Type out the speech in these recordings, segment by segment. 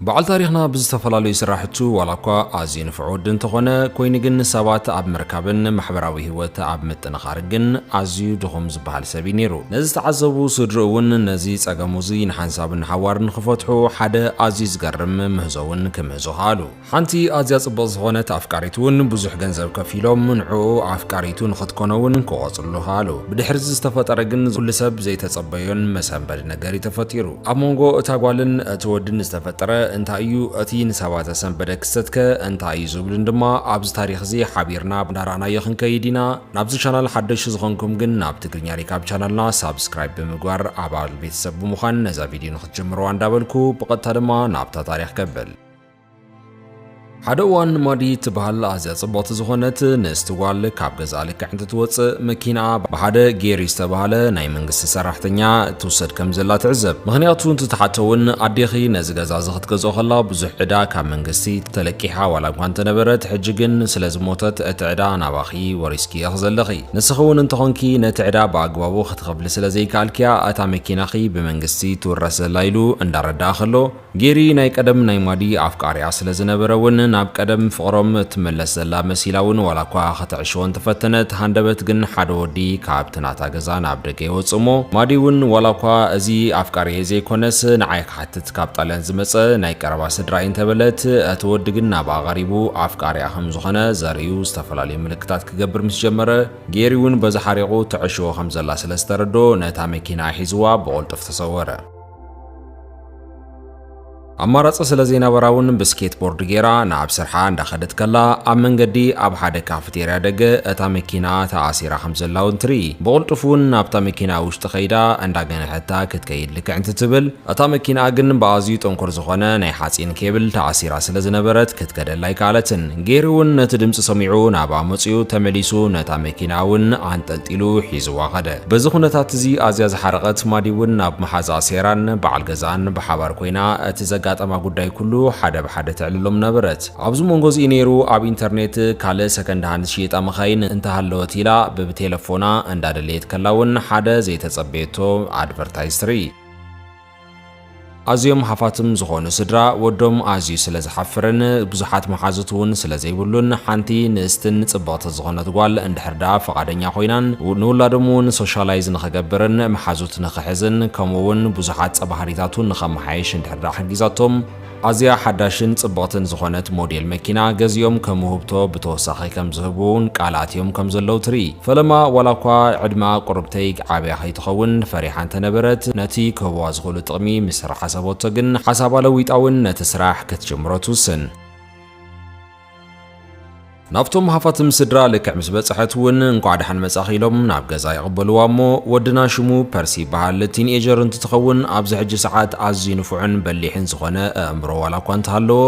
በዓል ታሪኽና ብዝተፈላለዩ ስራሕቱ ዋላ እኳ ኣዝዩ ንፉዕ ወዲ እንተኾነ፣ ኮይኑ ግን ሰባት ኣብ ምርካብን ማሕበራዊ ህይወት ኣብ ምጥንኻር ግን ኣዝዩ ድኹም ዝበሃል ሰብ እዩ ነይሩ። ነዚ ዝተዓዘቡ ስድርኡ እውን ነዚ ጸገሙ እዚ ንሓንሳብን ንሓዋርን ክፈትሑ ሓደ ኣዝዩ ዝገርም ምህዞ እውን ክምህዞ ከኣሉ። ሓንቲ ኣዝያ ጽብቕቲ ዝኾነት ኣፍቃሪት እውን ብዙሕ ገንዘብ ከፊሎም ንዕኡ ኣፍቃሪቱ ንኽትኮኖ እውን ክቖጽሉ ከኣሉ። ብድሕሪ እዚ ዝተፈጠረ ግን ኩሉ ሰብ ዘይተጸበዮን መሰንበዲ ነገር እዩ ተፈጢሩ። ኣብ መንጎ እታ ጓልን እቲ ወድን ዝተፈጠረ እንታይ እዩ፣ እቲ ንሰባት ዘሰንበደ ክስተትከ እንታይ እዩ ዝብሉን ድማ ኣብዚ ታሪኽ እዚ ሓቢርና እንዳረኣናዮ ክንከይድ ኢና። ናብዚ ቻናል ሓደሽ ዝኾንኩም ግን ናብ ትግርኛ ሪካብ ቻናልና ሳብስክራይብ ብምግባር ኣባል ቤተሰብ ብምዃን ነዛ ቪድዮ ንክትጅምርዋ እንዳበልኩ ብቐጥታ ድማ ናብታ ታሪኽ ከብል። ሓደ እዋን ማዲ ትበሃል ኣዝያ ጽብቕቲ ዝኾነት ንእስቲ ጓል ካብ ገዛ ልክዕ እንትትወጽእ መኪና ብሓደ ጌሪ ዝተባሃለ ናይ መንግስቲ ሰራሕተኛ ትውሰድ ከም ዘላ ትዕዘብ። ምኽንያቱ እንትትሓቶ እውን ኣዴኺ ነዚ ገዛ እዚ ክትገዝኦ ከላ ብዙሕ ዕዳ ካብ መንግስቲ ተለቂሓ ዋላ እኳ እንተነበረት፣ ሕጂ ግን ስለ ዝሞተት እቲ ዕዳ ናባኺ ወሪስኪ ኢኺ ዘለኺ። ንስኺ እውን እንተኾንኪ ነቲ ዕዳ ብኣግባቡ ክትኸፍሊ ስለ ዘይከኣልኪያ እታ መኪናኺ ብመንግስቲ ትውረስ ዘላ ኢሉ እንዳረድኣ ከሎ፣ ጌሪ ናይ ቀደም ናይ ማዲ ኣፍቃሪኣ ስለ ዝነበረ እውን ናብ ቀደም ፍቕሮም እትመለስ ዘላ መሲላ እውን ዋላ እኳ ከተዕሽዎ እንተፈተነት፣ ሃንደበት ግን ሓደ ወዲ ካብቲ ናታ ገዛ ናብ ደገ ይወጽእ እሞ፣ ማዲ እውን ዋላ እኳ እዚ ኣፍቃሪየ ዘይኮነስ ንዓይ ክሓትት ካብ ጣልያን ዝመጸ ናይ ቀረባ ስድራይ እንተበለት፣ እቲ ወዲ ግን ናብኣ ቀሪቡ ኣፍቃሪኣ ከም ዝኾነ ዘርእዩ ዝተፈላለዩ ምልክታት ክገብር ምስ ጀመረ፣ ጌሪ እውን በዚ ሓሪቑ ትዕሽዎ ከም ዘላ ስለ ዝተረድኦ ነታ መኪና ሒዝዋ ብቕልጡፍ ተሰወረ። ኣማራጺ ስለ ዘይነበራ እውን ብስኬትቦርድ ጌራ ናብ ስርሓ እንዳኸደት ከላ ኣብ መንገዲ ኣብ ሓደ ካፍቴርያ ደገ እታ መኪና ተኣሲራ ከም ዘላ እውን ትርኢ። ብቕልጡፍ እውን ናብታ መኪና ውሽጢ ከይዳ እንዳገንሐታ ክትከይድ ልክዕ እንትትብል እታ መኪና ግን ብኣዝዩ ጥንኩር ዝኾነ ናይ ሓጺን ኬብል ተኣሲራ ስለ ዝነበረት ክትከደላ ኣይከኣለትን። ጌሪ እውን ነቲ ድምጺ ሰሚዑ ናብኣ መጺኡ ተመሊሱ ነታ መኪና እውን ኣንጠልጢሉ ሒዝዋ ኸደ። በዚ ኩነታት እዚ ኣዝያ ዝሓረቐት ማዲ እውን ናብ መሓዛኣ ሴራን በዓል ገዛኣን ብሓባር ኮይና እቲ ዘጋጠማ ጉዳይ ኩሉ ሓደ ብሓደ ተዕልሎም ነበረት። ኣብዚ መንጎ እዚ ነይሩ ኣብ ኢንተርኔት ካልእ ሰከንድ ሃንድ ዝሽየጣ መኻይን እንተሃለወት ኢላ ብቴለፎና እንዳደለየት ከላ እውን ሓደ ዘይተጸበየቶ ኣድቨርታይዝ ትርኢ። ኣዝዮም ሃፋትም ዝኾኑ ስድራ ወዶም ኣዝዩ ስለ ዝሓፍርን ብዙሓት መሓዙት እውን ስለ ዘይብሉን ሓንቲ ንእስትን ጽብቕቲ ዝኾነት ጓል እንድሕር ደኣ ፈቓደኛ ኮይናን ንውላዶም እውን ሶሻላይዝ ንኽገብርን መሓዙት ንኽሕዝን ከምኡ እውን ብዙሓት ጸባህሪታቱ ንኸመሓየሽ እንድሕር ደኣ ሓጊዛቶም ኣዝያ ሓዳሽን ጽብቕትን ዝኾነት ሞዴል መኪና ገዚኦም ከም ውህብቶ ብተወሳኺ ከም ዝህቡ እውን ቃል ኣትዮም ከም ዘለዉ ትርኢ። ፈለማ ዋላ እኳ ዕድመኣ ቁርብተይ ዓብያ ከይትኸውን ፈሪሓ እንተነበረት፣ ነቲ ክህብዋ ዝኽእሉ ጥቕሚ ምስ ተሓሰቦቶ ግን ሓሳባ ለዊጣ እውን ነቲ ስራሕ ክትጅምሮ ትውስን። ናብቶም ሃፋትም ስድራ ልክዕ ምስ በጽሐት እውን እንኳዕ ደሓን መጻኺ ኢሎም ናብ ገዛ ይቕበልዋ እሞ ወድና ሽሙ ፐርሲ ይበሃል። ቲንኤጀር እንትትኸውን ኣብዚ ሕጂ ሰዓት ኣዝዩ ንፉዕን በሊሕን ዝኾነ ኣእምሮ ዋላ እኳ እንተሃለዎ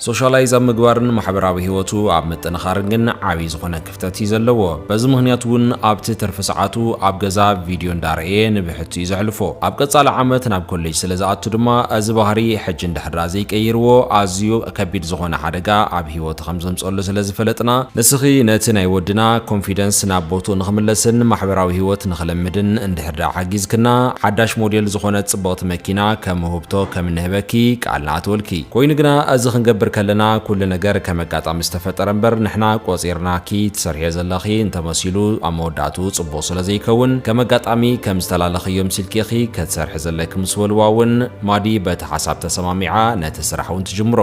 ሶሻላይዝ ኣብ ምግባርን ማሕበራዊ ህይወቱ ኣብ ምጥንኻርን ግን ዓብዪ ዝኾነ ክፍተት እዩ ዘለዎ። በዚ ምኽንያት እውን ኣብቲ ትርፊ ሰዓቱ ኣብ ገዛ ቪድዮ እንዳረእየ ንብሕቱ እዩ ዘሕልፎ። ኣብ ቀጻሊ ዓመት ናብ ኮሌጅ ስለ ዝኣቱ ድማ እዚ ባህሪ ሕጂ እንድሕር ደኣ ዘይቀይርዎ ኣዝዩ ከቢድ ዝኾነ ሓደጋ ኣብ ህይወቱ ከም ዘምጽኣሉ ስለ ዝፈለጥና ንስኺ ነቲ ናይ ወድና ኮንፊደንስ ናብ ቦትኡ ንኽምለስን ማሕበራዊ ህይወት ንኽለምድን እንድሕር ደኣ ሓጊዝክና ሓዳሽ ሞዴል ዝኾነት ጽብቕቲ መኪና ከም ውህብቶ ከም እንህበኪ ቃል ንኣትወልኪ። ኮይኑ ግና እዚ ክንገብር ከለና ኩሉ ነገር ከም ኣጋጣሚ ዝተፈጠረ እምበር ንሕና ቆጺርናኪ ትሰርሕዮ ዘለኺ እንተመሲሉ ኣብ መወዳእትኡ ጽቡቕ ስለ ዘይከውን ከም ኣጋጣሚ ከም ዝተላለኽዮ ምሲልኪ ኢኺ ክትሰርሒ ዘለኪ ምስ በልዋ እውን ማዲ በቲ ሓሳብ ተሰማሚዓ ነቲ ስራሕ እውን ትጅምሮ።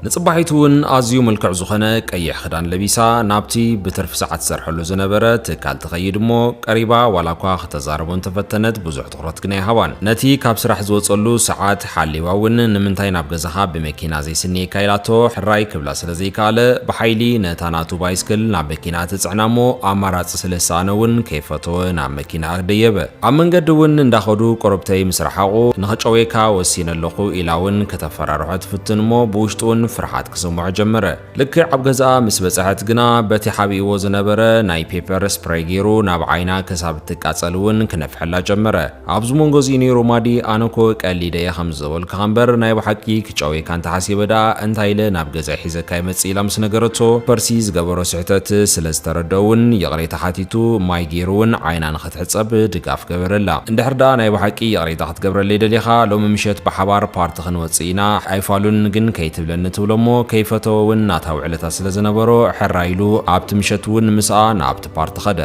ንጽባሒቱ እውን ኣዝዩ ምልክዕ ዝኾነ ቀይሕ ክዳን ለቢሳ ናብቲ ብትርፊ ሰዓት ትሰርሐሉ ዝነበረ ትካል ትኸይድ እሞ ቀሪባ ዋላ እኳ ክተዛረቦ እንተፈተነት ብዙሕ ትኹረት ግን ኣይሃባን። ነቲ ካብ ስራሕ ዝወጸሉ ሰዓት ሓሊዋ እውን ንምንታይ ናብ ገዛኻ ብመኪና ዘይስንየካ ኢላቶ ሕራይ ክብላ ስለ ዘይከኣለ ብሓይሊ ነታ ናቱ ባይስክል ናብ መኪና ትጽዕና እሞ ኣማራጺ ስለ ዝሰኣነ እውን ከይፈተወ ናብ መኪና ደየበ። ኣብ መንገዲ እውን እንዳኸዱ ቁርብተይ ምስ ረሓቑ ንኽጨውየካ ወሲነ ኣለኹ ኢላ እውን ከተፈራርሖ ትፍትን እሞ ብውሽጡ እውን ፍርሓት ክስምዖ ጀመረ። ልክዕ ኣብ ገዛኣ ምስ በጽሐት ግና፣ በቲ ሓቢእዎ ዝነበረ ናይ ፔፐር ስፕሬይ ገይሩ ናብ ዓይና ክሳብ እትቃጸል እውን ክነፍሐላ ጀመረ። ኣብዚ መንጎ እዚ ነይሩ ማዲ፣ ኣነ እኮ ቀሊደ እየ ከም ዝበልኩኻ እምበር፣ ናይ ብሓቂ ክጨውየካ እንተሓሲበ ደኣ እንታይ ኢለ ናብ ገዛይ ሒዘካ ይመጽእ? ኢላ ምስ ነገረቶ፣ ፐርሲ ዝገበሮ ስሕተት ስለ ዝተረድኦ እውን ይቕሬታ ሓቲቱ፣ ማይ ገይሩ እውን ዓይና ንኽትሕጸብ ድጋፍ ገበረላ። እንድሕር ደኣ ናይ ብሓቂ ይቕሬታ ክትገብረለይ ደሊኻ፣ ሎሚ ምሸት ብሓባር ፓርቲ ክንወጽእ ኢና፣ ኣይፋሉን ግን ከይትብለኒ ትብሎ እሞ፣ ከይፈተወ እውን ናታ ውዕለታት ስለ ዝነበሮ፣ ሕራይ ኢሉ ኣብቲ ምሸት እውን ምስኣ ናብቲ ፓርቲ ኸደ።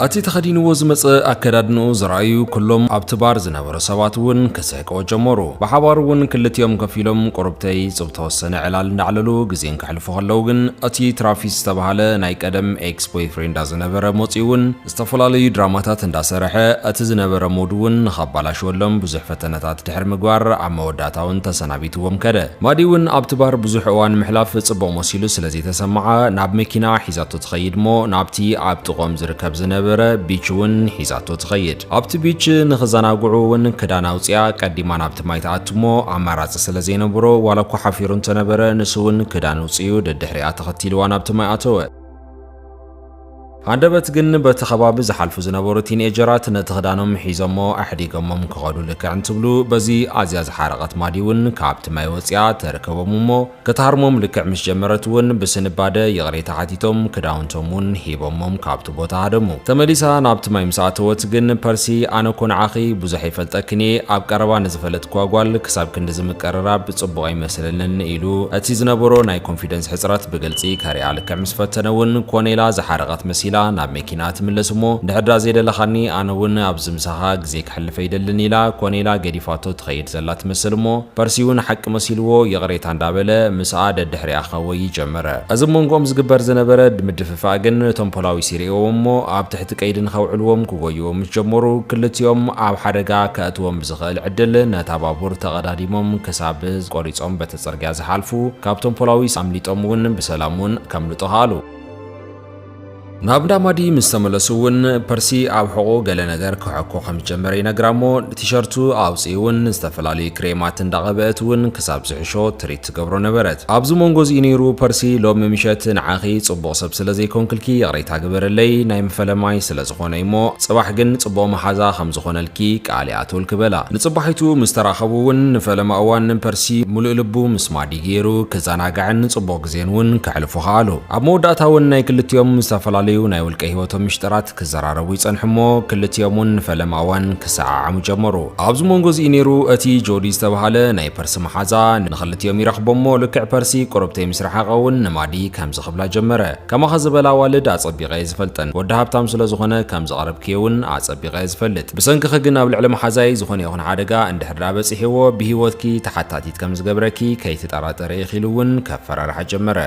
እቲ ተኸዲንዎ ዝመጸ ኣከዳድንኡ ዝረኣዩ ኩሎም ኣብቲ ባር ዝነበሩ ሰባት እውን ክስሕቅዎ ጀመሩ። ብሓባር እውን ክልቲኦም ከፊሎም ቁሩብተይ ጽብ ተወሰነ ዕላል እንዳዕለሉ ግዜን ከሕልፉ ከለዉ ግን፣ እቲ ትራፊስ ዝተባህለ ናይ ቀደም ኤክስ ቦይፍሬንዳ ዝነበረ መጺኡ እውን ዝተፈላለዩ ድራማታት እንዳሰርሐ፣ እቲ ዝነበረ ሙድ እውን ንኸባላሽወሎም ብዙሕ ፈተነታት ድሕሪ ምግባር፣ ኣብ መወዳእታ እውን ተሰናቢትዎም ከደ። ማዲ እውን ኣብቲ ባር ብዙሕ እዋን ምሕላፍ ጽቡቕ መሲሉ ስለ ዘይተሰምዓ፣ ናብ መኪና ሒዛቶ ትኸይድ እሞ፣ ናብቲ ኣብ ጥቖም ዝርከብ ዝነበረ ቢች እውን ሒዛቶ ትኸይድ። ኣብቲ ቢች ንኽዘናግዑ እውን ክዳን ኣውጺኣ ቀዲማ ናብቲ ማይ ትኣቱ እሞ፣ ኣማራጺ ስለ ዘይነበሮ፣ ዋላ እኳ ሓፊሩ እንተነበረ፣ ንሱ እውን ክዳን ውጽኡ ደድሕሪኣ ተኸቲልዋ ናብቲ ማይ ኣተወ። ሃንደበት ግን በቲ ከባቢ ዝሓልፉ ዝነበሩ ቲንኤጀራት ነቲ ክዳኖም ሒዞሞ ኣሕዲጎሞም ክኸዱ ልክዕ እንትብሉ፣ በዚ ኣዝያ ዝሓረቐት ማዲ እውን ካብቲ ማይ ወጺኣ ተረከቦም እሞ፣ ክትሃርሞም ልክዕ ምስ ጀመረት እውን ብስንባደ ይቕሬታ ሓቲቶም ክዳውንቶም እውን ሂቦሞም ካብቲ ቦታ ሃደሙ። ተመሊሳ ናብቲ ማይ ምስ ኣተወት ግን ፐርሲ፣ ኣነ እኮ ንዓኺ ብዙሕ ይፈልጠክን እየ፣ ኣብ ቀረባ ንዝፈለጥክዋ ጓል ክሳብ ክንድዚ ምቅርራብ ጽቡቕ ኣይመስለንን ኢሉ እቲ ዝነበሮ ናይ ኮንፊደንስ ሕጽረት ብግልጺ ከሪኣ ልክዕ ምስ ፈተነ እውን ኮኔላ ዝሓረቐት መሲላ ናብ መኪና ትምለስ እሞ፣ እንድሕር ደኣ ዘይደለኻኒ ኣነ እውን ኣብዚ ምሳኻ ግዜ ከሕልፍ ኣይደልን ኢላ ኮኔላ ገዲፋቶ ትኸይድ ዘላ ትመስል እሞ፣ ፐርሲ እውን ሓቂ መሲልዎ ይቕሬታ እንዳበለ ምስኣ ደድሕሪኣ ክኸወይ ጀመረ። እዚ ኣብ መንጎኦም ዝግበር ዝነበረ ምድፍፋእ ግን እቶም ፖላዊስ ይርእይዎም እሞ ኣብ ትሕቲ ቀይዲ ንኸውዕልዎም ክጎይዎም ምስ ጀመሩ፣ ክልቲኦም ኣብ ሓደጋ ከእትዎም ብዝኽእል ዕድል ነታ ባቡር ተቐዳዲሞም ክሳብ ቆሪጾም በቲ ጽርግያ ዝሓልፉ፣ ካብቶም ፖላዊስ ኣምሊጦም እውን ብሰላም እውን ከምልጡ ከኣሉ። ናብ እንዳ ማዲ ምስ ተመለሱ እውን ፐርሲ ኣብ ሕቖ ገለ ነገር ክሕኮ ከም ዝጀመረ ይነግራ እሞ፣ ቲሸርቱ ኣውጺኡ እውን ዝተፈላለዩ ክሬማት እንዳቐብአት እውን ክሳብ ዝሕሾ ትሪት ትገብሮ ነበረት። ኣብዚ መንጎ እዚ ነይሩ ፐርሲ፣ ሎሚ ምሸት ንዓኺ ጽቡቕ ሰብ ስለ ዘይኮንክልኪ ይቕሬታ ግበረለይ፣ ናይ ምፈለማይ ስለ ዝኾነ እሞ፣ ጽባሕ ግን ጽቡቕ መሓዛ ከም ዝኾነልኪ ቃል ይኣትወልኪ በላ። ንጽባሒቱ ምስ ተራኸቡ እውን ንፈለማ እዋን ፐርሲ ምሉእ ልቡ ምስ ማዲ ገይሩ ክዘናጋዕን ጽቡቕ ግዜን እውን ከሕልፉ ከኣሉ። ኣብ መወዳእታ እውን ናይ ክልቲኦም ዝተፈላለዩ ናይ ውልቀ ህይወቶም ምሽጥራት ክዘራረቡ ይጸንሑ እሞ፣ ክልቲኦም እውን ንፈለማ እዋን ክሰዓዓሙ ጀመሩ። ኣብዚ መንጎ እዚ ነይሩ እቲ ጆዲ ዝተባህለ ናይ ፐርሲ መሓዛ ንኽልቲኦም ይረኽቦ እሞ፣ ልክዕ ፐርሲ ቁርብተይ ምስ ረሓቐ እውን ንማዲ ከምዚ ክብላ ጀመረ። ከማኺ ዝበላ ኣዋልድ ኣጸቢቐ እየ ዝፈልጠን። ወዲ ሃብታም ስለ ዝኾነ ከም ዘቕረብክዮ እውን ኣጸቢቐ እየ ዝፈልጥ። ብሰንክኺ ግን ኣብ ልዕሊ መሓዛይ ዝኾነ ይኹን ሓደጋ እንድሕር ደኣ በጺሕዎ፣ ብህይወትኪ ተሓታቲት ከም ዝገብረኪ ከይትጠራጠሪ ኢኺ ኢሉ እውን ከፈራርሓ ጀመረ።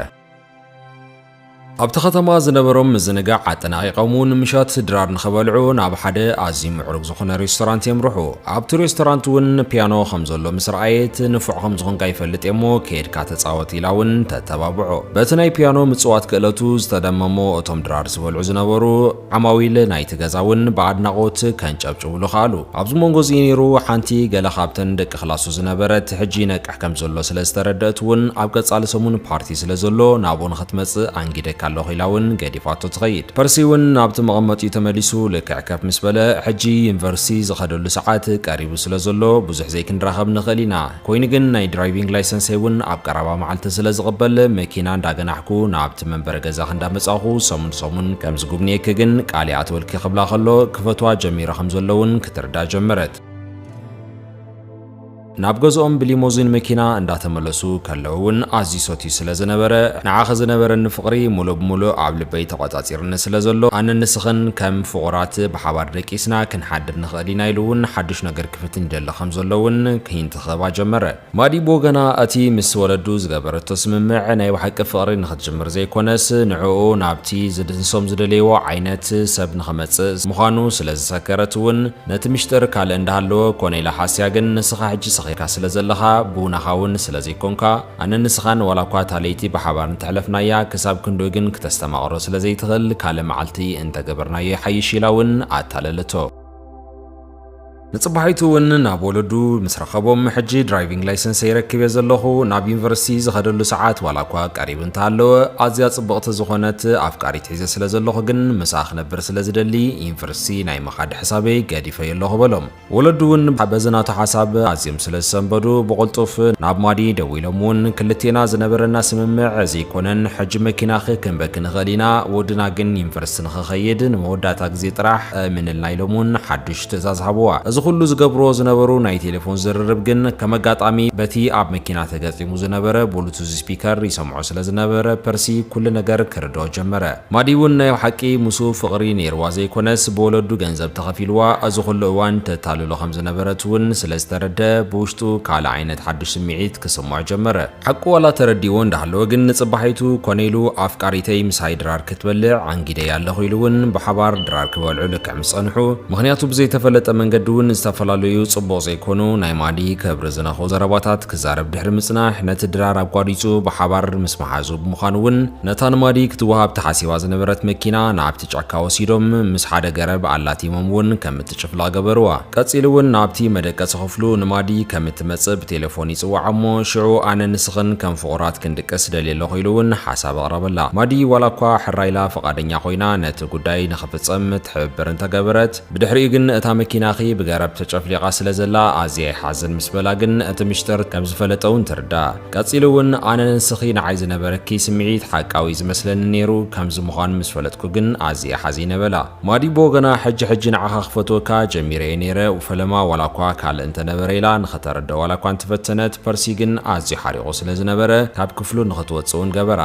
ኣብቲ ከተማ ዝነበሮም ምዝንጋዕ ኣጠናቒቖም እውን ምሸት ድራር ንኽበልዑ ናብ ሓደ ኣዝዩ ምዕሩግ ዝኾነ ሬስቶራንት የምርሑ። ኣብቲ ሬስቶራንት እውን ፒያኖ ከም ዘሎ ምስ ረኣየት፣ ንፉዕ ከም ዝኾንካ ይፈልጥ እየ እሞ፣ ከይድካ ተጻወት ኢላ እውን ተተባብዖ። በቲ ናይ ፒያኖ ምጽዋት ክእለቱ ዝተደመሙ እቶም ድራር ዝበልዑ ዝነበሩ ዓማዊል ናይቲ ገዛ እውን ብኣድናቖት ከንጨብጭብሉ ከኣሉ። ኣብዚ መንጎ እዚ ነይሩ፣ ሓንቲ ገለ ካብተን ደቂ ክላሱ ዝነበረት፣ ሕጂ ይነቅሕ ከም ዘሎ ስለ ዝተረደእት እውን፣ ኣብ ቀጻሊ ሰሙን ፓርቲ ስለ ዘሎ፣ ናብኡ ንኽትመጽእ ኣንጊደካ ኣለኹ ኢላ እውን ገዲፋቶ ትኸይድ። ፐርሲ እውን ናብቲ መቐመጢኡ ተመሊሱ ልክዕ ከፍ ምስ በለ፣ ሕጂ ዩኒቨርሲቲ ዝኸደሉ ሰዓት ቀሪቡ ስለ ዘሎ፣ ብዙሕ ዘይክንራኸብ ንኽእል ኢና። ኮይኑ ግን ናይ ድራይቪንግ ላይሰንሰይ እውን ኣብ ቀረባ መዓልቲ ስለ ዝቕበል፣ መኪና እንዳገናሕኩ ናብቲ መንበሪ ገዛኺ እንዳመጻኹ ሰሙን ሰሙን ከም ዝጉብንየኪ ግን ቃል ይኣትወልኪ ክብላ ከሎ፣ ክፈትዋ ጀሚረ ከም ዘሎ እውን ክትርዳእ ጀመረት። ናብ ገዝኦም ብሊሞዚን መኪና እንዳተመለሱ ከለዉ እውን ኣዝዩ ሰትዩ ስለ ዝነበረ፣ ንዓኺ ዝነበረኒ ፍቕሪ ሙሉእ ብሙሉእ ኣብ ልበይ ተቖጻጺርኒ ስለ ዘሎ፣ ኣነን ንስኽን ከም ፍቑራት ብሓባር ደቂስና ክንሓድር ንኽእል ኢና ኢሉ እውን ሓድሽ ነገር ክፍትን ይደሊ ከም ዘሎ እውን ሂንት ክህባ ጀመረ። ማዲ ብወገና፣ እቲ ምስ ወለዱ ዝገበረቶ ስምምዕ ናይ ብሓቂ ፍቕሪ ንኽትጅምር ዘይኮነስ፣ ንዕኡ ናብቲ ዝድ-፣ ንሶም ዝደለይዎ ዓይነት ሰብ ንኽመጽእ ምዃኑ ስለ ዝሰከረት እውን፣ ነቲ ምሽጥር ካልእ እንዳሃለወ ኮነ ኢላ ሓስያ ግን፣ ንስኻ ሕጂ ሰኺርካ ስለ ዘለኻ፣ ብውናኻ እውን ስለ ዘይኮንካ፣ ኣነ ንስኻን ዋላ እኳ እታ ለይቲ ብሓባር እንተሕለፍናያ፣ ክሳብ ክንድኡ ግን ክተስተማቕሮ ስለ ዘይትኽእል፣ ካልእ መዓልቲ እንተገበርናዮ ይሓይሽ ኢላ እውን ኣታለለቶ። ንጽባሒቱ እውን ናብ ወለዱ ምስ ረኸቦም፣ ሕጂ ድራይቪንግ ላይሰንስ ይረክብ እየ ዘለኹ፣ ናብ ዩኒቨርሲቲ ዝኸደሉ ሰዓት ዋላ እኳ ቀሪቡ እንተሃለወ፣ ኣዝያ ጽብቕቲ ዝኾነት ኣፍቃሪት ሒዘ ስለ ዘለኹ ግን ምስኣ ክነብር ስለ ዝደሊ ዩኒቨርሲቲ ናይ ምኻድ ሕሳበይ ገዲፈዮ ኣለኹ በሎም። ወለዱ እውን በዚ ናቱ ሓሳብ ኣዝዮም ስለ ዝሰንበዱ ብቕልጡፍ ናብ ማዲ ደዊሎም እውን ክልቴና ዝነበረና ስምምዕ ዘይኮነን፣ ሕጂ መኪናኺ ክንበኪ ንኽእል ኢና፣ ወድና ግን ዩኒቨርሲቲ ንኽኸይድ ንመወዳእታ ግዜ ጥራሕ እምንልና ኢሎም እውን ሓዱሽ ትእዛዝ ሃብዋ። እዚ ኩሉ ዝገብርዎ ዝነበሩ ናይ ቴሌፎን ዝርርብ ግን ከም ኣጋጣሚ በቲ ኣብ መኪና ተገጢሙ ዝነበረ ብሉቱዝ ስፒከር ይሰምዖ ስለ ዝነበረ ፐርሲ ኩሉ ነገር ክርድኦ ጀመረ። ማዲ እውን ናይ ሓቂ ምስኡ ፍቕሪ ነይርዋ ዘይኮነስ ብወለዱ ገንዘብ ተኸፊልዋ እዚ ኩሉ እዋን ተታልሎ ከም ዝነበረት እውን ስለ ዝተረደ ብውሽጡ ካልእ ዓይነት ሓዱሽ ስምዒት ክስምዖ ጀመረ። ሓቁ ዋላ ተረዲዎ እንዳሃለወ ግን ንጽባሒቱ ኮነ ኢሉ ኣፍቃሪተይ ምሳይ ድራር ክትበልዕ ኣንጊደያ ኣለኹ ኢሉ እውን ብሓባር ድራር ክበልዑ ልክዕ ምስ ጸንሑ፣ ምኽንያቱ ብዘይተፈለጠ መንገዲ እውን ዝተፈላለዩ ጽቡቕ ዘይኮኑ ናይ ማዲ ክብሪ ዝነኽኡ ዘረባታት ክዛረብ ድሕሪ ምጽናሕ ነቲ ድራር ኣቋሪጹ ብሓባር ምስ መሓዙ ብምዃኑ እውን ነታ ንማዲ ክትወሃብ ተሓሲባ ዝነበረት መኪና ናብቲ ጫካ ወሲዶም ምስ ሓደ ገረብ ኣላቲሞም እውን ከም እትጭፍላ ገበርዋ። ቀጺሉ እውን ናብቲ መደቀሲ ክፍሉ ንማዲ ከም እትመጽእ ብቴሌፎን ይጽውዓ እሞ ሽዑ ኣነ ንስኽን ከም ፍቑራት ክንድቅስ ደልየ ኣለኹ ኢሉ እውን ሓሳብ ኣቕረበላ። ማዲ ዋላ እኳ ሕራይ ኢላ ፍቓደኛ ኮይና ነቲ ጉዳይ ንኽፍጸም ትሕብብር እንተገበረት፣ ብድሕሪኡ ግን እታ መኪናኺ ብገረብ ተጨፍሊቓ ስለ ዘላ ኣዝየ ይሓዝን ምስ በላ ግን እቲ ምሽጥር ከም ዝፈለጠ እውን ትርዳእ። ቀጺሉ እውን ኣነ ንስኺ ንዓይ ዝነበረኪ ስምዒት ሓቃዊ ዝመስለኒ ነይሩ፣ ከምዚ ምዃኑ ምስ ፈለጥኩ ግን ኣዝየ ሓዚነ በላ። ማዲ ብወገና ሕጂ ሕጂ ንዓኻ ክፈትወካ ጀሚረ እየ ነይረ፣ ፈለማ ዋላ እኳ ካልእ እንተነበረ ኢላ ንኸተረድኦ ዋላ እኳ እንተፈተነት፣ ፐርሲ ግን ኣዝዩ ሓሪቑ ስለ ዝነበረ ካብ ክፍሉ ንኽትወጽእ እውን ገበራ።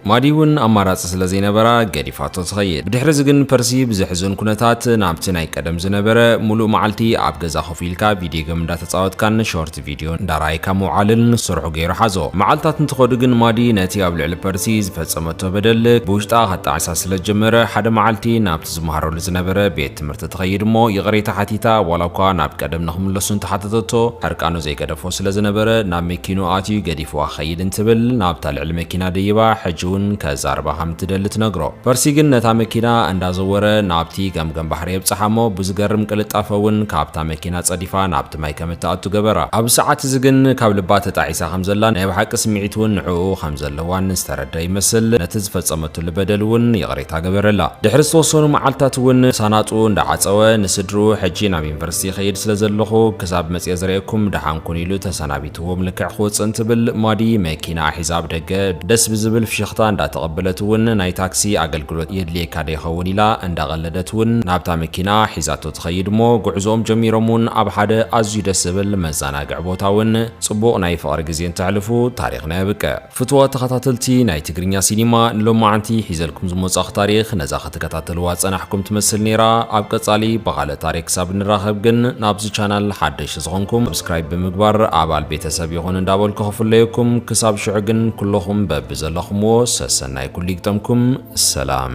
ማዲ እውን ኣማራጺ ስለ ዘይነበራ ገዲፋቶ ትኸይድ። ብድሕሪ እዚ ግን ፐርሲ ብዘሕዝን ኩነታት ናብቲ ናይ ቀደም ዝነበረ ሙሉእ መዓልቲ ኣብ ገዛ ኮፍ ኢልካ ቪድዮ ገም እንዳተጻወትካን ሾርት ቪድዮ እንዳረኣይካ ምውዓልን ስርሑ ገይሩ ሓዞ። መዓልታት እንትኸዱ ግን ማዲ ነቲ ኣብ ልዕሊ ፐርሲ ዝፈጸመቶ በደል ብውሽጣ ከጣዕሳ ስለ ዝጀመረ ሓደ መዓልቲ ናብቲ ዝመሃረሉ ዝነበረ ቤት ትምህርቲ ትኸይድ እሞ ይቕሬታ ሓቲታ ዋላ እኳ ናብ ቀደም ንኽምለሱ እንተሓተተቶ ሕርቃኑ ዘይገደፎ ስለ ዝነበረ ናብ መኪኑ ኣትዩ ገዲፍዋ ክኸይድ እንትብል ናብታ ልዕሊ መኪና ደይባ ሕጂ እውን ከዛርባ ከም እትደሊ ትነግሮ። ፐርሲ ግን ነታ መኪና እንዳዘወረ ናብቲ ገምገም ባሕሪ የብጽሓ እሞ ብዝገርም ቅልጣፈ እውን ካብታ መኪና ጸዲፋ ናብቲ ማይ ከም እትኣቱ ገበራ። ኣብዚ ሰዓት እዚ ግን ካብ ልባ ተጣዒሳ ከም ዘላ ናይ ብሓቂ ስምዒት እውን ንዕኡ ከም ዘለዋን ዝተረደ ይመስል። ነቲ ዝፈጸመትሉ በደል እውን ይቕሬታ ገበረላ። ድሕሪ ዝተወሰኑ መዓልታት እውን ሳናጡ እንዳዓጸወ ንስድርኡ ሕጂ ናብ ዩኒቨርሲቲ ይኸይድ ስለ ዘለኹ ክሳብ መጽየ ዝርእየኩም ደሓን ኩኑ ኢሉ ተሰናቢትዎም ልክዕ ክወጽእ እንትብል ማዲ መኪና ሒዛ ኣብ ደገ ደስ ብዝብል ፍሽኽታ እንዳተቐበለት እውን ናይ ታክሲ ኣገልግሎት የድልየካ ዶ ይኸውን ኢላ እንዳቐለደት እውን ናብታ መኪና ሒዛቶ ትኸይድ እሞ ጉዕዞኦም ጀሚሮም እውን ኣብ ሓደ ኣዝዩ ደስ ዝብል መዘናግዒ ቦታ እውን ጽቡቕ ናይ ፍቕሪ ግዜ እንተሕልፉ ታሪኽና የብቅዕ። ፍትዋ ተኸታተልቲ ናይ ትግርኛ ሲኒማ ንሎማዓንቲ ሒዘልኩም ዝመጻኹ ታሪኽ ነዛ ክትከታተልዋ ጸናሕኩም ትመስል ነይራ። ኣብ ቀጻሊ ብኻልእ ታሪኽ ክሳብ ንራኸብ ግን ናብዚ ቻናል ሓደሽ ዝኾንኩም ሰብስክራይብ ብምግባር ኣባል ቤተሰብ ይኹን እንዳበልኩ ክፍለየኩም። ክሳብ ሽዑ ግን ኩለኹም በብዘለኹምዎ ሰሰናይ ኩሉ ይግጠምኩም። ሰላም።